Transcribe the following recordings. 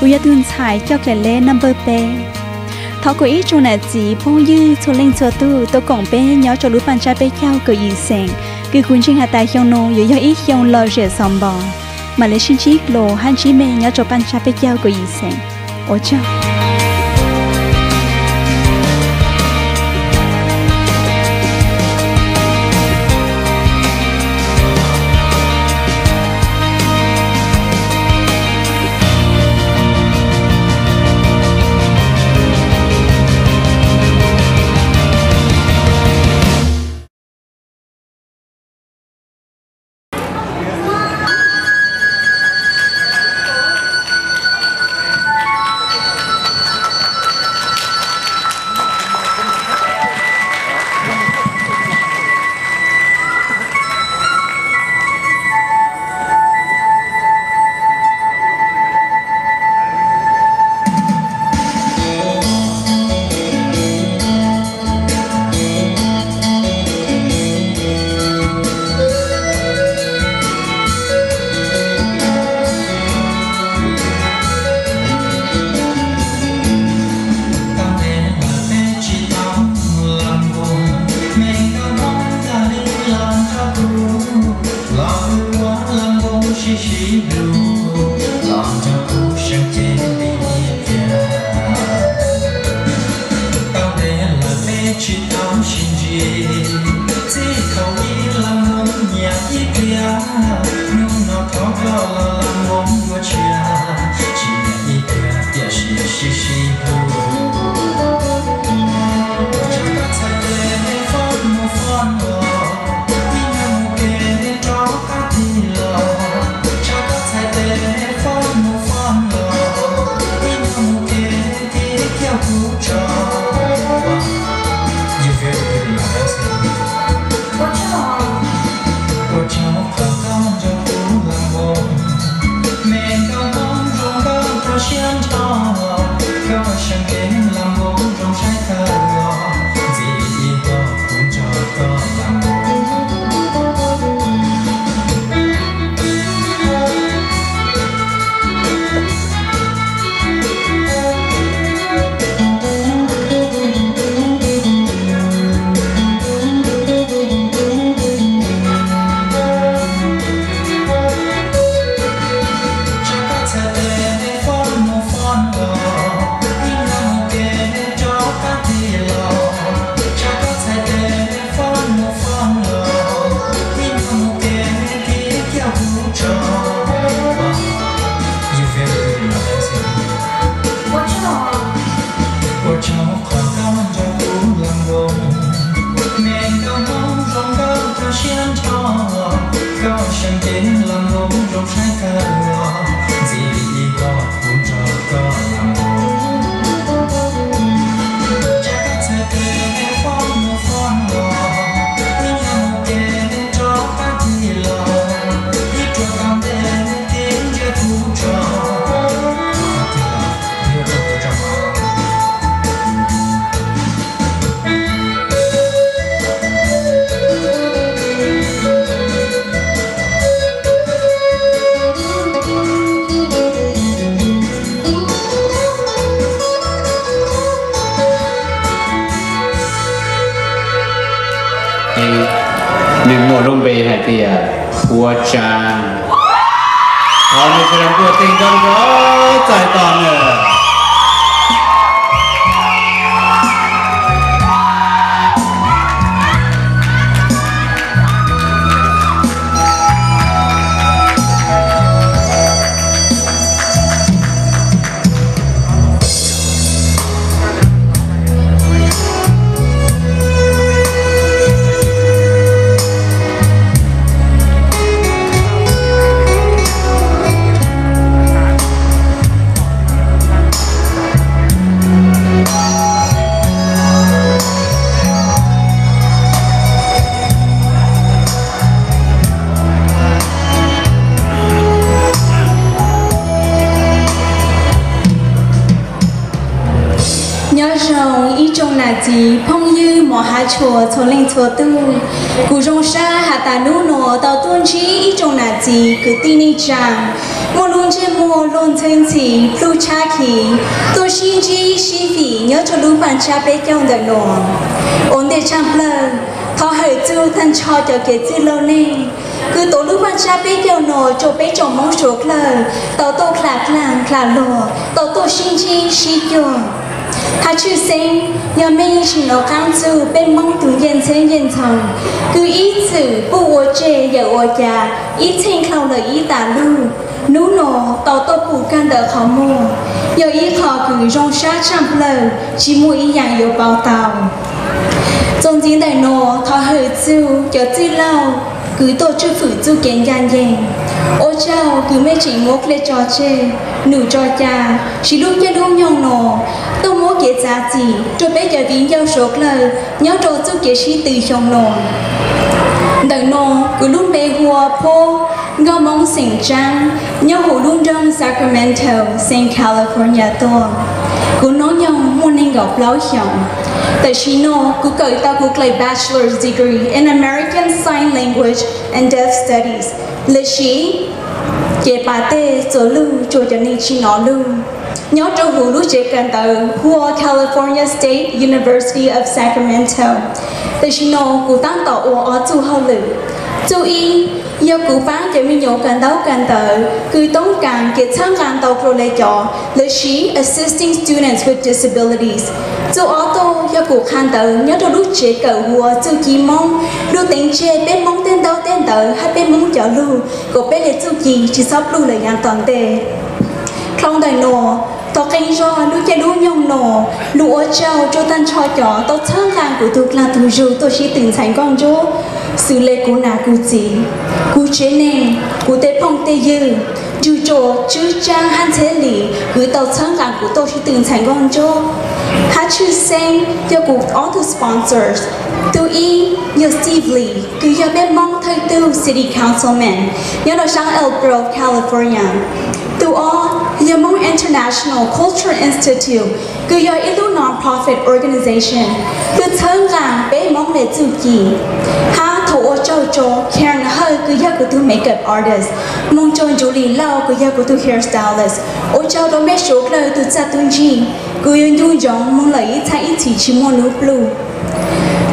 Kuv yog tus ntxhais coj Kles Leb number peb. Thov kuv ib tsoom niam txiv phooj ywg txhua leej txhua tug tuaj koom peb nyob rau lub Paj Tsab peb caug kaum yim xeem, kws kuv ntseeg has tas xyoo no yuav yog ib xyoo lom zem xob npo. Mam li sib ntsib dlua hab ntsib me nyob rau Paj Tsab peb caug kaum yim xeem. Ua tsaug. Tau ntev lawm peb tsis tau sib ntsib, txij thaum ib leeg mus nyiam ib pliag, hnub no thov koj los leeg mus dua tshiab, tsis nyiam ib pliag tiam sis sib sib hlub. Tshaj koj txhais tes fob mus fob los, ib nyuag mus kev rov qab tig los, tshaj koj txhais tes fob mus fob los, ib nyuag mus kev tig kiag kuv tso. Nws muaj lub npe hais tias Huab Tsav. Thov nws sawv daws npuaj teg nrov nrov txais tos nws. Ib tsoom nam txiv phooj ywg mos hav tshua txhua leej txhua tug, kuv zoo sab has tas hnub no tau tuaj ntsib ib tsoom nam txiv kwv tij neej tsaa, muaj lub ntsej muag luag ntxhwb ntxhi plhu tshab khiv, tuaj sib ntsib sib fim nyob rua lub vaaj tsab peb caug ntawm no. Ua ntej tshaaj plawg, thov hawm txug taag nrho cov kev txwj laug neej kws tuav lub vaaj tsab peb caug no rua peb tsoom Moob suav dlawg tau tuaj khlaa dlaag khlaa luag, tau tuaj sib ntsib sib cuag. Hab tshwj xeeb, yog mej yeej tsi nov qaab txug peb Moob tug ncej ntxheeb ncej ntxhoo kws ib txwm puj ua tseg yawm ua ca, ib txheej dlhau lawm ib tas lug, hnub no tau tuaj pum kag ntawm qhov muag, yog ib qho kws zoo sab tshaaj plawg tsi muaj ib yaam yuav pauv tau. Txuas ntxiv ntawm no, thov hawm txug cov txwj laug kws tuaj tswj fwm txuj kev ncaj nceeg. Ua tsaug kws mej tseem muab dlej tso tseg, num tso ca, siv lub caij lub nyoog no tuaj muab kev txav txim rua peb cov viv ncaus suav dlawg nyob rua txuj kev sib tw xyoo no. Ntawm no kuv lub npe hu ua Phob Nkauj Moob xeem Tsaab, nyob huv lub nroog Sacramento, xeev California tuaj. Kuv nub nyoog muaj neeg nkaum plaub xyoos. Tam sim no kuv kawm tau kuv dlej Bachelor's degree in American Sign Language and Deaf Studies, lossis kev pav tej txuas lug rua cov neeg tsi nov lug, nyob rua huv lub tsev kawm ntawv hu ua California State University of Sacramento. Tam sim no kuv taab tom ua ob txuj hauj lwm. Txuj ib, yog kuv paab cov me nyuam kawm ntaub kawm ntawv kws toob kaas kev txhawb nqaa ntau dlua le cov, lossis assisting students with disabilities. Txuj ob tuj yog kuv qha ntawv nyob rua lub tsev kawm hu ua Txuj Ci Moob, lug teev tseg peb Moob tej ntaub tej ntawv hab peb Moob cov lug kom peb le txuj ci tsi xob pluj lawm yaav tom ntej. Dlhau ntawm no, thov qee zog lub caij lub nyoog no lug ua tsaug rua taag nrho cov tau txhawb nqaa kuv tug dlaag tug zug tuaj sib tw ntxhais nkauj ntsuab, xws le kuv nam kuv txiv, kuv tsev neeg, kuv tej phooj tej ywg, nrug rua Tswb Tsaab hab Ntxheb Lis kws tau txhawb nqaa kuv tuaj sib tw ntxhais nkauj ntsuab. Hab tshwj xeeb yog kuv ob tug sponsors. Tug ib yog Steve Lee kws yog peb Moob thawj tug City Councilman nyob rua saab El Bro, California. Tug ob yog Hmong International Cultural Institute kws yog ib lub non-profit organization kws txhawb nqaa peb Moob le txuj ci. Hab thov ua tsaug rua Karen Hawj kws yog kuv tug makeup artist, moog rua Julie Lauj kws yog kuv tug hairstylist. Ua tsaug rua mej suav dlawg tug txaj tug ntsig, kuv yuav ncu ntsoov moog lawm ib txhab ib txhis tsi muaj nub pluj.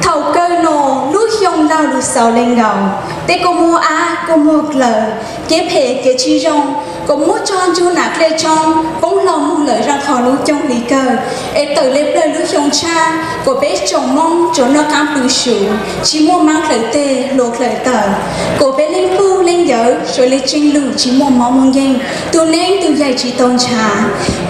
Thaum kawg no lub xyoo laug lug xaus le nkaus, tej kua muag ab kua muag dlaws, kev phem kev tsi zoo, kom muab tso ntsug nam dlej tshoob poob hlo moog lawm zaaj qhov nub cooj hli kawg, es tawm le plawg lub xyoo tshaj kom peb tsoom Moob tsuas noj qaab pw su, tsi muaj maab dlaws teg hlua dlaws taw, kom peb leej puj leej yawv sawv le tseeg lug tsi muaj mob muaj nkeeg, tug neeb tug yaig tsi tau ntshav,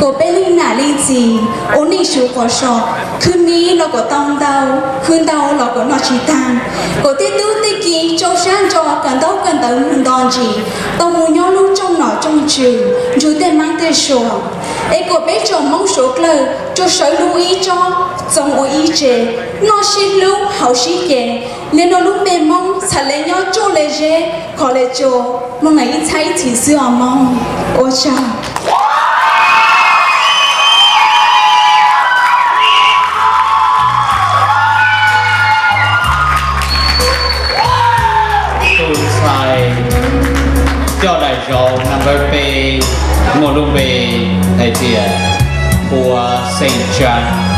kom peb leej nam leej txiv ua neej su quas so, khwv miv los kom tau ntau, khwv ntau los kom noj tsi taag, kom tej tub tej ki rau sab ntso kawm ntaub kawm ntawv moog nto ntsis, tau moog nyob lub rooj nom rooj tswv nrug tej maab tej sua, es kom peb tsoom Moob suav dlawg tsuas sawv lug ib tsob, txoos ua ib tse, noj sib hlub haus sib ce, le nuav lub npe Moob txhad le nyob tsuaj le zeb, khov le tsua, moog lawm ib txhab ib txhis xwb os Moob. Ua tsaug. Tus ntxhais coj daim zauv number peb muaj lub npe hais tias Huas Xeem Tsaab.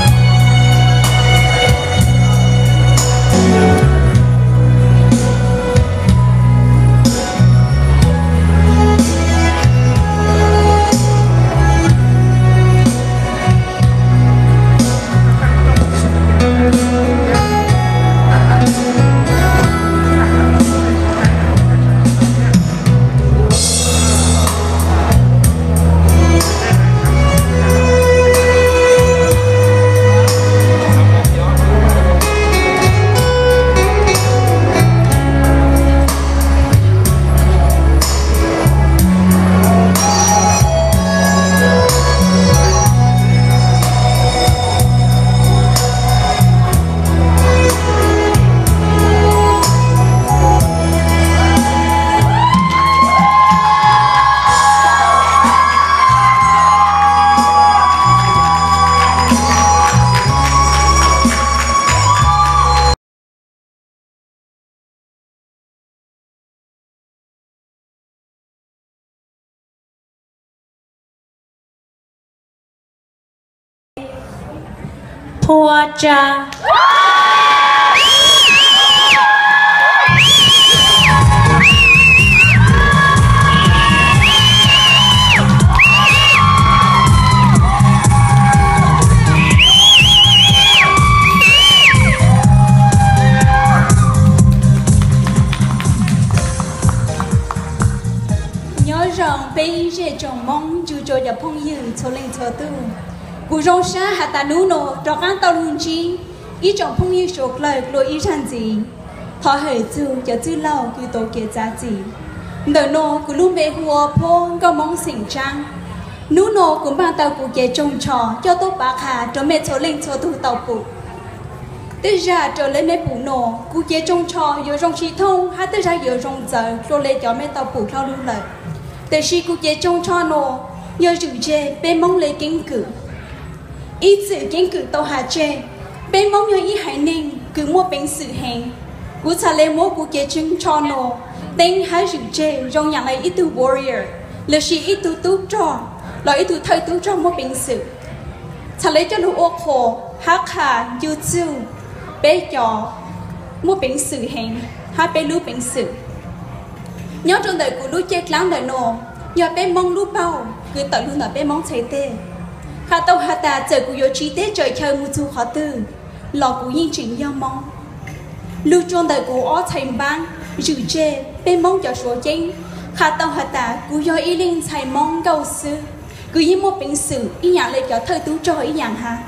Phua Tsa. Nyob zoo peb ib zej tsoom Hmoob ncu rua cov phooj ywg txhua leej txhua tug. Kuv zoo sab has tas nub nua rov qaab tau lug ntsib ib tsoom phooj ywg suav dlawg dlua ib zag ntxiv. Thov hawm txug cov txwj laug kws tuav kev txav txim. Ntawm nua kuv lub npe hu ua Phua Nkauj Moob xeem Tsaab. Nub nua kuv npaaj tau kuv cev tsoog tsho coj tuaj pav qha rua mej txhua leej txhua tug tau pum. Tej zag raws le mej pum nua, kuv cev tsoog tsho yuav zoo tsis thooj hab tej zag yuav zoo txawv dlua le cov mej tau pum dlhau lug lawm. Tab sis kuv cev tsoog tsho nua yog zwm tseg peb Moob le keeb kwm. Ib txwm keeb kwm tau has tseg, peb Moob yog ib haiv neeg kws muaj peev xwm heev. Kuv txhad le muab kuv cev tsoog tsho nua teeb hab zwm tseg zoo yaam le ib tug warrior, lossis ib tug tub rog, los ib tug thawj tub rog muaj peev xwm, txhad le coj lug ua qhuas hab qha ncu txug peb cov muaj peev xwm heev hab peb lub peev xwm. Nyob rua ntawm kuv lub caij dlaab ntawm nua, yog peb Moob lub paug kws tawm lug ntawm peb Moob txhais teg. Qha tau has tas txawm kuv yuav tsiv teb tsaws chaw mus txug qhov twg los kuv yeej tseem yog Moob. Lug rua ntawm kuv ob txhais npaab, zwm tseg peb Moob cov suav ceeb, qha tau has tas kuv yog ib leej ntxhais Moob nkauj xwb, kws yeej muaj peev xwm ib yaam le cov thawj tub rog ib yaam hab.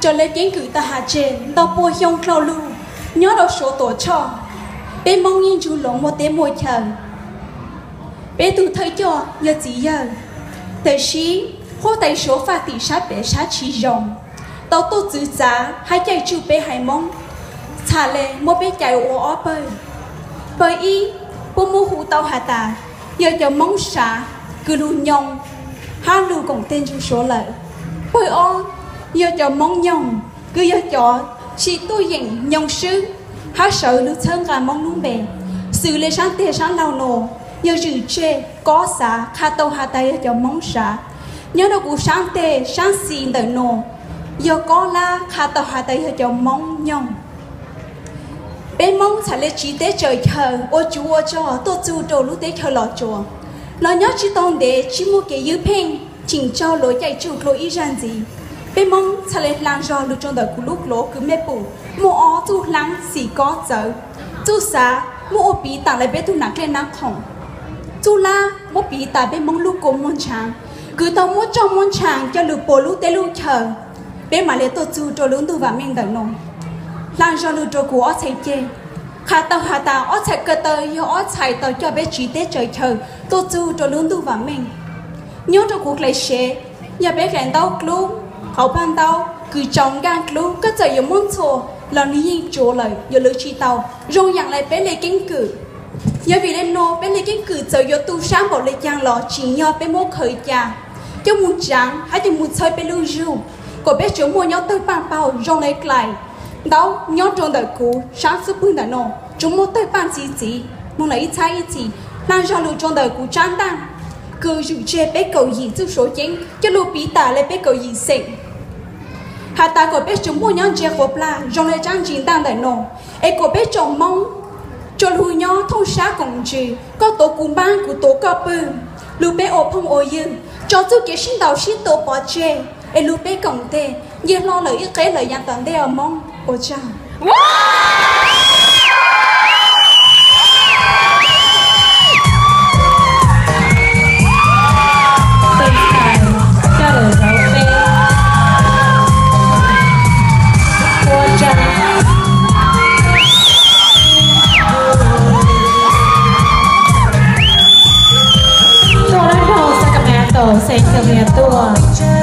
Raws le keeb kwm tau has tseg ntau pua xyoo dlhau lug, nyob rau suav tuam tshoj, peb Moob yeej ntsug luas muaj teb muaj chaw. Peb tug thawj coj yog txiv yawg, tab sis huab tais suav faj tim sab pem sab tsis zoo, tau tuaj txwv txav hab caij tsuj peb haiv Moob, txhad le muab peb cais ua ob pawg. Pawg ib, puab muab hu tau has tas yog cov Moob Sav kws lug nyoo hab lug koom teg ntsug suav lawm. Pawg ob, yog cov Moob Nyoog kws yog cov tsi tuaj yeem nyoo swb hab sawv lug txhawb nqa Moob lub npe. Xws le saab teg saab laug nua, yog zwm tseg Kob Xav qha tau has tas yog cov Moob Sav. Nyob rau kuv saab teg saab xis ntawm nua, yog Kob Lab qha tau has tas yog cov Moob Nyoog. Peb Moob txhad le tsiv teb tsaws chaw ua tsuv ua tsog tuaj txug rau lub teb chaws Los Tsuas, los nyob tsi tau ntev tsi muaj kev ywj pheej, tseem raug luas caij tsuj dlua ib zag ntxiv. Peb Moob txhad le hlaa zog lug rua ntawm kuv lub dluav kws mej pum muaj ob txuj hlaab xim kob txawv. Txuj xav muab ua piv tas le peb tug nam dlej nab khoom. Txuj lab muab piv tas peb Moob lub kua muag ntshav, kws tau muab roj muab ntsha coj lug pua lub teb lub chaw, peb mam le tuaj txug rua lub ntuj vam meej ntawm nua. Hlaa zog lug rua kuv ob txhais ceg, qha tau has tas ob txhais ko taw yog ob txhais tau coj peb tsiv teb tsaws chaw tuaj txug rua lub ntuj vam meej. Nyob rau kuv dlais sev, yog peb dlais ntaub dlub, qauv paj ntaub kws tsau nkaaj dlub, koj txawm yuav muab ntxhua los nwg yeej tsuav lawm, yuav lwv tsi tau, zoo yaam le peb le keeb kwm. Yog vim le nua peb le keeb kwm txawm yuav tu sab npaum le caag los tsim nyog peb muab khaws ca coj mus tsaav hab coj mus txhawb peb lub zug, kom peb tsuas muaj nyob tawg paaj paug zoo le dlais ntaub. Nyob rua ntawm kuv saab xub pwg ntawm nua tsuas muaj tawg paaj txi txiv moog lawm ib txhab ib txhis. Hlaa zog lug rua ntawm kuv tsaab ntaaj kws zwm tseg peb kaum yim txuj suav ceeb coj lug piv tas le peb kaum yim xeem, has tas kom peb tsuas muaj nyob ntsia quas plag zoo le tsaab ntsis ntaaj ntawm nua, es kom peb tsoom Moob tsuas lug nyob thooj sab koom ntsws, koj tuav kuv npaab kuv tuav koj pwg, lug peb ua phooj ua ywg, tso txuj kev sib ntaus sib tua pov tseg, es lug peb koom teg, nce hlo lawm ib qeb lawm yaam tom ntej os Moob. Ua tsaug. Ua tsaug. Tuaj lub nroog Sacramento, San Antonio tuaj,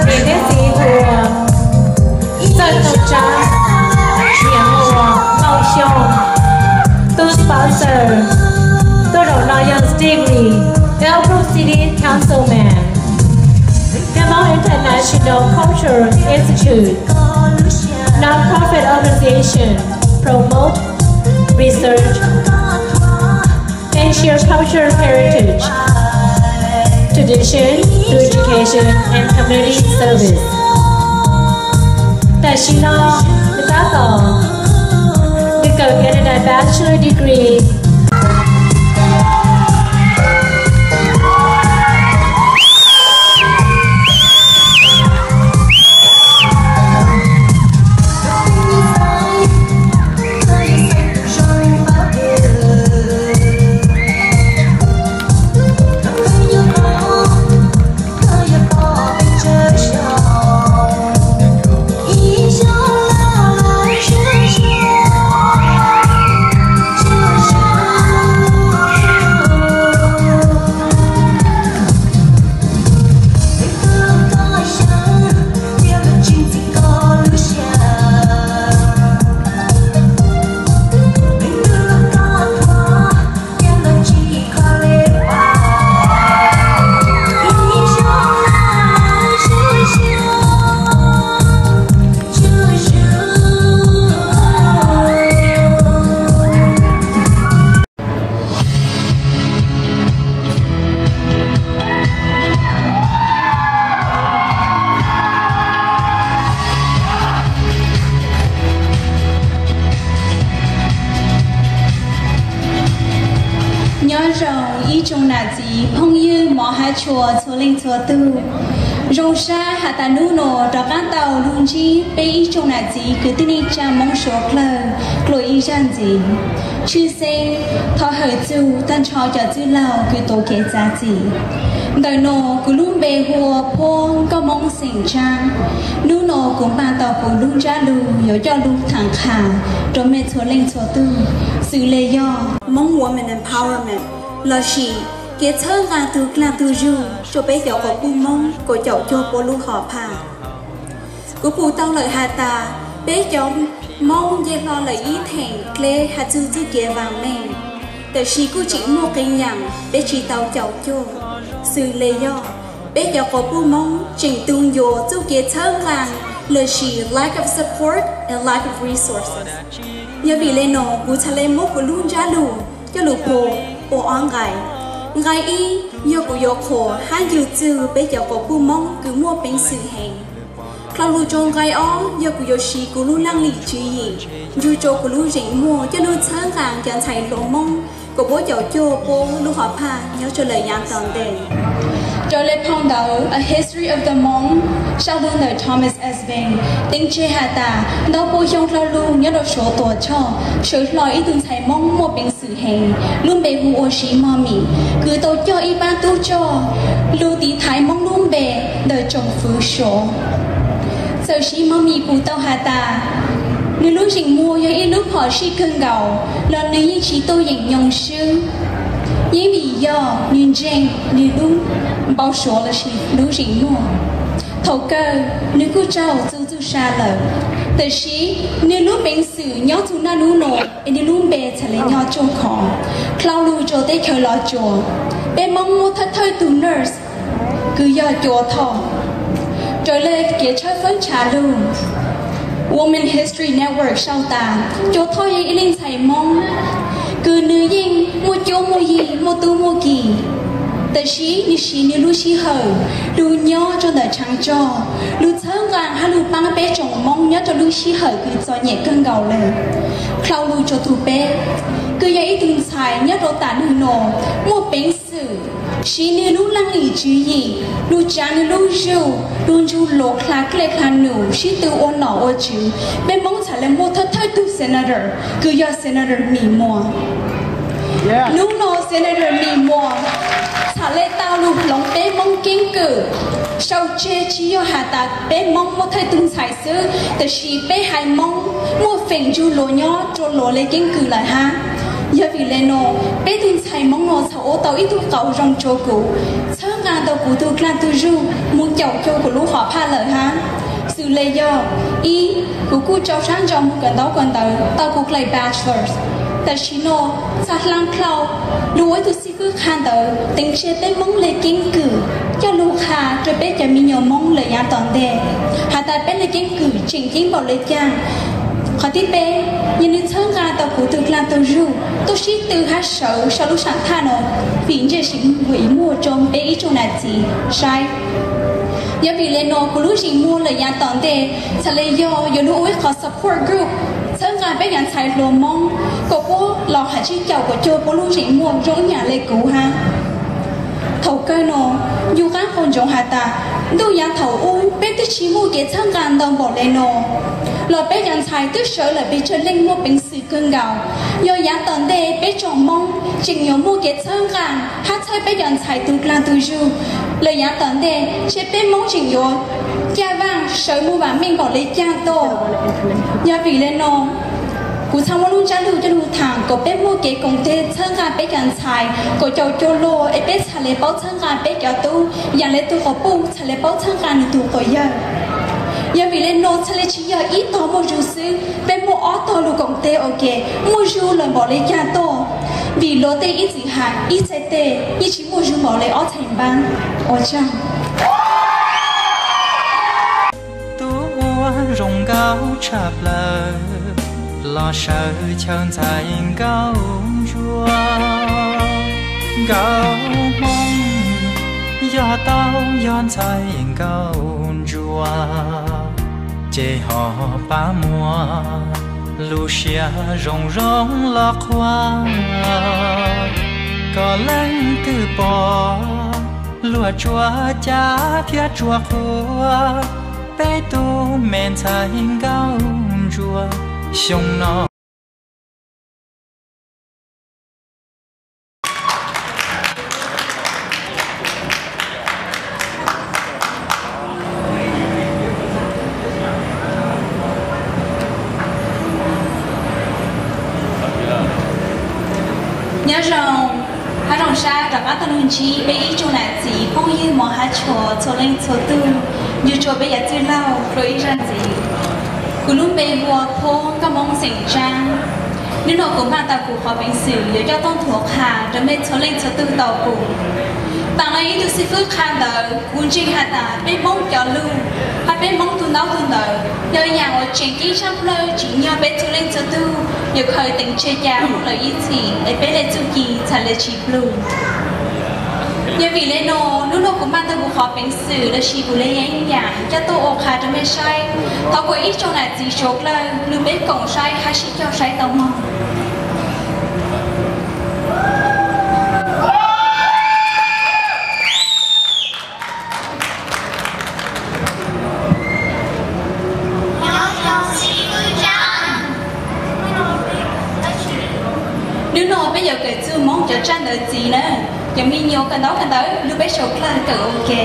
niam thiab txiv hu ua Txawj Tooj Tsab, niam hu ua Lauj Xyooj. Tus sponsor tuaj zaum no yog Steve Lee, Elbrook City Councilman. Hmong International Cultural Institute, non-profit organization, promote, research, and share cultural heritage, tradition through education and community service. Tam sim no nws tab tom, nws kawm Canada Bachelor Degree. Nyob zoo ib tsoom nam txiv phooj ywg mov hab tshua txhua leej txhua tug. Zoo sab has tas nub nua rov qaab tau lug ntsib peb ib tsoom nam txiv kwv tij neej tsaa Moob suav dlawg dlua ib zag ntxiv. Tshwj xeeb thov hawm txug tag nrho cov txwj laug kws tuav kev txav txim. Ntawm nua kuv lub npe hu ua Phuab Nkauj Moob xeem Tsaab. Nub nua kuv npaag tau kuv lub ntsab lug yuav coj lug thaam qha rua mej txhua leej txhua tug, xws le yog Hmong Women Empowerment, lossis kev txhawb nqaa tug dlaag tug zug rua peb cov quas puj Moob kuas caum cuag puab lub hom phaj. Kuv pum tau lawm has tas peb cov Moob nce hlo lawm ib theem dleb has txug txuj kev vaam meej, tab sis kuj tseem muaj qee yaam peb tsi tau caum cuag, xws le yog peb cov quas puj Moob tseem tu ncua txuj kev txhawb nqaa lossis lack of support and lack of resources. Yog vim le nua kuv txhad le muab kuv lub ntsab lug coj lug phua ua ob nqai. Nqai ib yog kuv yuav qhuas hab yug txug peb cov quas puj Moob kws muaj peev xwm heev. Dlhau lug rua nqai ob yog kuv yuav siv kuv lub leej lim tswv yim, nrug rua kuv lub zeem muaj coj lug txhawb nqaa cov ntxhais hluas Moob kuas puab caum cuag puab lub hom phaj nyob rua lawm yaav tom ntej. Raws le phau ntawv A History of the Hmong, sau lug ntawm Thomas Aspang, teev tseg has tas ntau pua xyoo dlhau lug nyob rua Suav Tuam Tshoj, sawv hlo ib tug ntxhais Moob muaj peev xwm heev, lub npe hu ua Siv Mos Mim, kws tau coj ib paab tub rog lug tiv thaiv Moob lub npe ntawm tsoom fwv Suav. Txawm Siv Mos Mim pum tau has tas nwg lub zeem muaj yog ib lub phom sij kawg nkaus los nwg yeej tsi tuaj yeem nyoo swb, yeej vim yog nwg ntseeg nwg lub npau suav lossis lub zeem muaj. Thaum kawg nwg kuj raug txuj txuj sa lawm, tab sis nwg lub peev xwm nyob txug naj nub nua es nwg lub npe txhad le nyob tsuj khov. Dlhau lug rua teb chaws Los Tsuas, peb Moob muaj thawj thawj tug nurse kws yog Cua Thoj. Raws le kev tshawb fwb ntshav lug, Women History Network sau tas Cua Thoj yog ib leej ntxhais Moob kws nwg yeej muaj cuab muaj yig, muaj tub muaj ki, tab sis nwg siv nwg lub sij hawm lug nyob rua ntawm tshaav tsog, lug txhawb nqaa hab lug paab peb tsoom Moob nyob rua lub sij hawm kws txom nyem kawg nkaus le. Dlhau lug rua tug peb, kws yog ib tug ntxhais nyob rua tam nwg nua muaj peev xwm siv nwg lub leej lim tswv yim lug tsaa nwg lub zug lug nrug luas dlha dlej dlha num sib tw ua nom ua tswv. Peb Moob txhad le muaj thawj thawj tug senator kws yog Senator Mim Muas. Nub nua Senator Mim Muas txhad le tau lug hloov peb Moob keeb kwm. Sau tseg tsi yog has tas peb Moob muaj thawj tug ntxhais xwb, tab sis peb haiv Moob muaj feem nrug luas nyob rua luas le keeb kwm lawm hab. Yog vim le nua, peb tug ntxhais Moob nua txhad ua tau ib tug qauv zoo rua kuv, txhawb nqaa tau kuv tug dlaag tug zug moog caum cuag kuv lub hom phaj lawm hab. Xws le yog, ib, kuv kuj rau sab ntso moog kawm ntaub kawm ntawv tau kuv dlaim bachelor's, tab sis nua txhad dlhau lug ua ib tug xib fwb qha ntawv teev tseg peb Moob le keeb kwm, coj lug qha rua peb cov me nyuam Moob lawm yaav tom ntej has tas peb le keeb kwm tseem ceeb npaum le caag. Qhov thib peb, yog nwg txhawb nqaa tau kuv tug dlaag tug zug tuaj sib tw hab sawv sau lub saam thaj nua, vim ntsej sim vim muaj rua peb ib tsoom nam txiv saib. Yog vim le nuav kuv lub zeem muag lawm yav tom ntej txhad le yog yuav lug ua ib qho support group txhawb nqaa peb cov ntxhais hluas Moob kom puab los hab tsib caum kom cuag puab lub zeem muag zoo ib yaam le kuv hab. Thaum kawg nuav, yug qaab qhov ntsoov has tas, ntuj yav thaum ub peb twb tsi muaj kev txhawb nqaa ntau npaum le nuav, los peb cov ntxhais twb sawv lawm pes tsawg leej muaj peev xwm kawg nkaus. Yog yav tom ntej peb tsoom Moob tseem yuav muaj kev txhawb nqaa hab txhawb peb cov ntxhais tug dlaag tug zug lawm yav tom ntej, ntshe peb Moob tseem yuav caj vaaj sawv muaj vaam meej npaum le caag tuaj. Yog vim le nuav, kuv txhaj muab lub ntsab lug coj lug thaam kom peb muaj kev koom teg txhawb nqaa peb cov ntxhais kom caum cuag luag es peb txhad le paub txhawb nqaa peb cov tub yaam le tug quas puj txhad le paub txhawb nqaa nwg tug quas yawg. Yog vim le nuav txhaj le tsi yog ib tog muaj zug xwb, peb muaj ob tog lug koom teg ua ke muaj zug lawm npaum le caag tuaj. Vim luag tej ib txwm has ib txhais tes yeej tsi muaj zug npaum le ob txhais npaab. Ua tsaug. Tub uas zoo nkauj tshaj plaws los sawv chaw ntxhais nkauj ntsuab. Nkauj Hmoob yog tau yog ntxhais nkauj ntsuab, ces ho pab muab lub siab zoo zoo los qhuas, kom leej twg pom luag tsuas cab thiab tsuas qhuas peb tug me ntxhais nkauj ntsuab xyoo no. Nyob zoo, hab zoo sab rov qab tau lug ntsib peb ib tsoom nam txiv phooj ywg mos hab tshua txhua leej txhua tug, yug tsua peb yav txwj laug dlua ib zag ntxiv. Kuv lub npe hu ua Phoob Nkauj Moob xeem Tsaab. Nub nua kuv npaj tau kuv qhov peev xwm yuav coj tuaj nthuav qha rua mej txhua leej txhua tug tau pum. Taam le ib tug xib fwb qha ntawd, kuv ntseeg has tas peb Hmoob cov lug hab peb Hmoob tug ntaub tug ntawv yog yaam uas tseem ceeb tshaj plawg tsim nyog peb txhua leej txhua tug yuav khaws teev tseg ca lawm ib txhis es peb le txuj ci txhad le tsi plug. Yog vim le nuav, nub nua kuv npaj tau kuv qhov peev xwm lossis kuv le yaam coj tuaj ua qha rua mej saib. Thov kuas ib tsoom nam txiv suav dlawg lug peb koom saib hab sib cog saib tau mog. Nub nua peb yuav kawm txuj Moob cov tsaj ntawv txiv na, cov me nyuam kawm ntaub kawm ntawv lug peb suav dlawg kawm ua ke.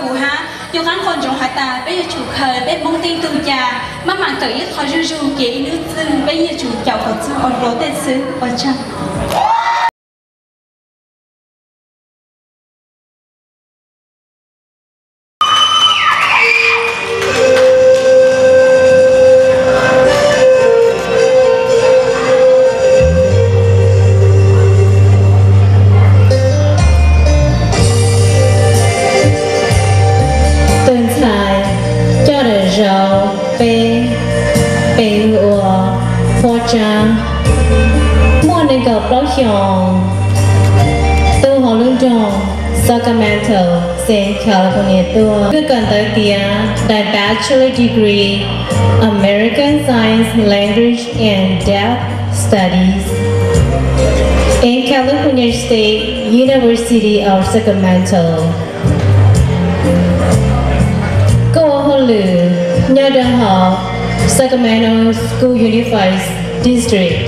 Kuv hab, yog qaab qhov ntsoov has tas peb yuav tsum khaws peb Hmoob teej tug ca, maj mam kawm ib qho zuj zug kev ib nub txwg peb yuav tsum caum kom txug ob rua tej xwb. Ua tsaug. Tus ntxhais coj daim zauv peb, peb hu ua Huab Tsab, muaj nees nkaum plaub xyoos, tuaj hauv lub nroog Sacramento, San California tuaj. Kawm ntawv tiav daim Bachelor Degree, American Science, Language and Deaf Studies in California State University of Sacramento. Koj ua hauj lwm nyob rau hauv Sacramento School Unified District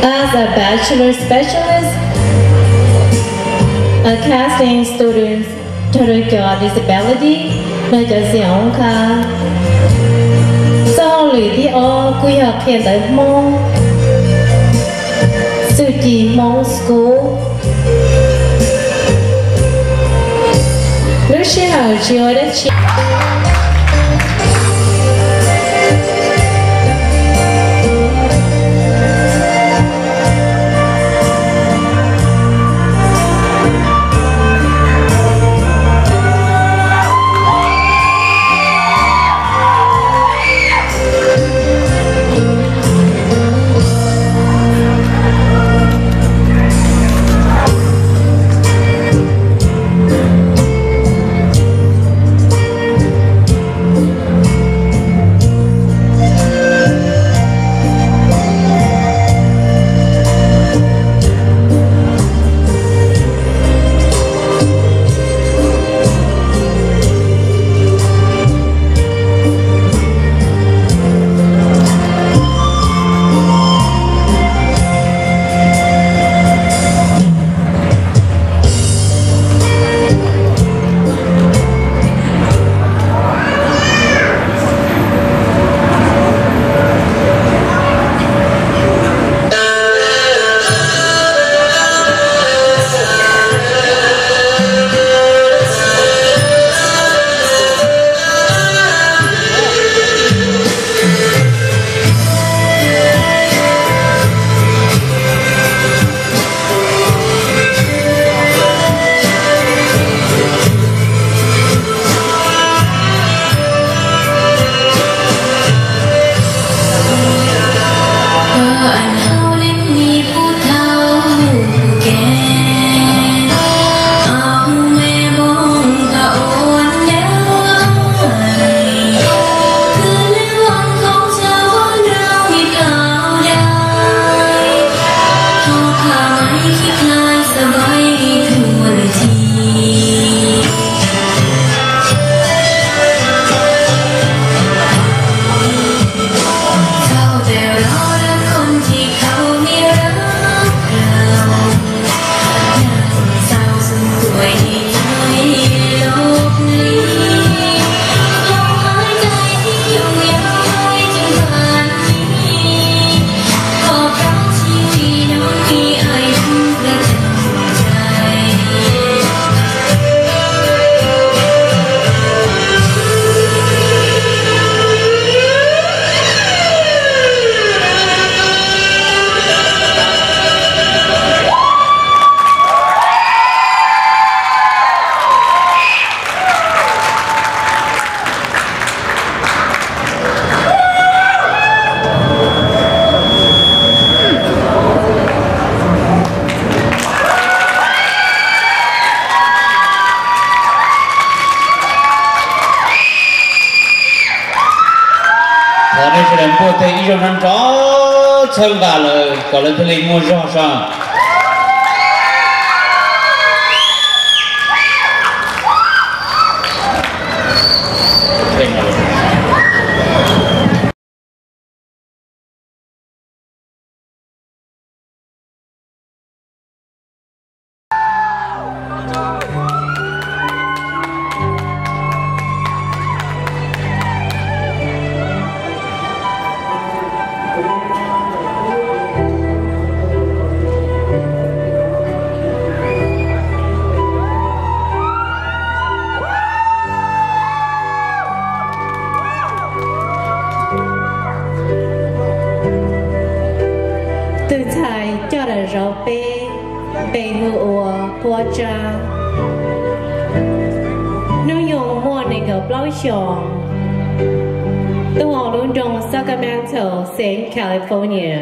as a bachelor specialist, assisting students rau cov disability, rau cov xiam oob khab. Txoj hauj lwm thib ob kuj yog qhia ntawv Hmoob, Xwm Cim Hmoob School. Lub sij hawm tsis ua dab tsi. Thov nej sawv daws npuaj teg ib zaug nrov nrov txhawb nqa lawv kom lawv thiaj li muaj zog soj. Zaub peb, npe hu ua Puab Tsab. Hnub nyoog muaj nees nkaum plaub xyoos, tuaj hauv lub nroog Sacramento, San California.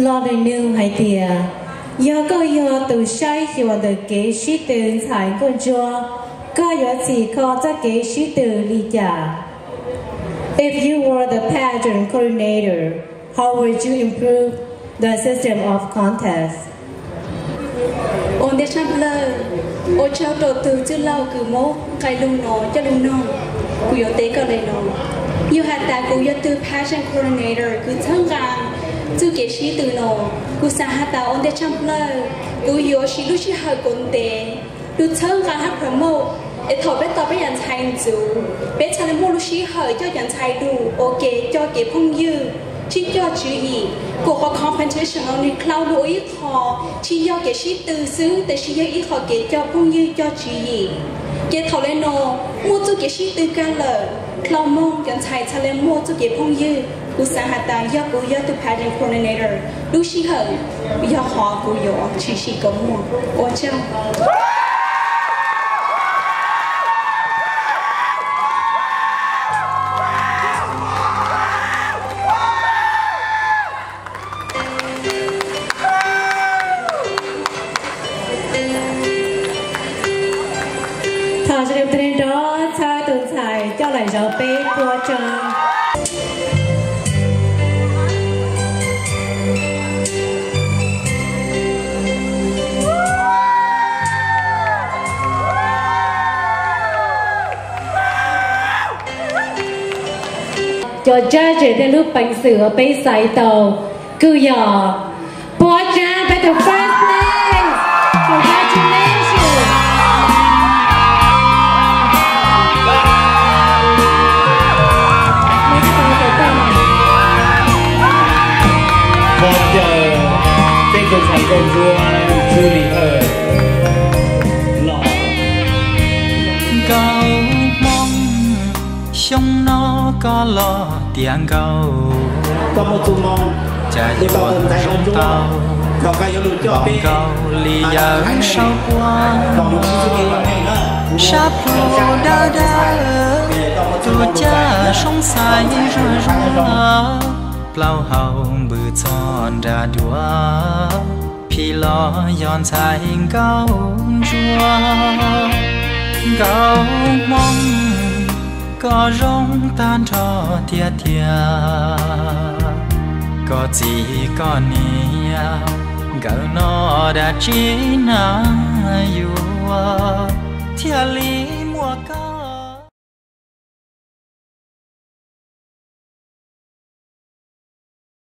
Los ntawm nws hais tias, yog koj yog tus saib xyuas ntawm kev sib tw ntxhais nkauj ntsuab, koj yuav txhim kho txoj kev sib tw li cas? If you were the pageant coordinator, how would you improve the system of contest? Ua ntej tshaj plaws, ua tsaug rau tus txwj laug kws muab nqe lug no coj lug noog. Kuv yuav teb koj le no, yog has tas kuv yog tug pageant coordinator kws txhawb nqa txuj kev sib tw no, kuv xaav has tas ua ntej tshaj plaws kuv yuav siv lub sij hawm kuv ntev lug txhawb nqa hab promote, es thaum peb tau peb yam ntxhais ntxuv, peb txhaj le muaj lub sij hawm coj cov ntxhais lug ua ke coj kev phooj ywg, sib coj tswv yim, kuas qhov competition no nws dlhau lug ua ib qho tsis yog kev sib tw xwb, tab sis yog ib qho kev coj phooj ywg coj tswv yim. Ces thaum le no muaj txuj kev sib tw kag lawm, dlhau moog cov ntxhais txhaj le muaj txuj kev phooj ywg. Kuv xaav has tas yog kuv yog tug pageant coordinator, lub sij hawm yog qhov kuv yuav tshwm sim kom muaj. Ua tsaug. Thov sawv daws nrov txhawb tus ntxhais coj laim zauv peb Puab Tsab. Cov judges tej lub peev xwm uas peb xaiv tau kuj yog Puab Tsab, peb tus first place. Congratulations. Peb tus ntxhais nkauj ntsuab Julie Hawj los. Nkauj Hmoob, xyoo no koj los tiav nkauj, cas yuav zoo tau npaum nkaus li yawm saub puab. Sab plhu dawb dawb, tus caj soob xaiv zuag zuag, plaub hau npws txog nram duav, phim los yog ntxhais nkauj ntsuab. Nkauj Hmoob, koj zoo tag nrho tiag tiag, koj txiv koj niam nkawd noj dab tsi na yuav thiaj li muaj koj.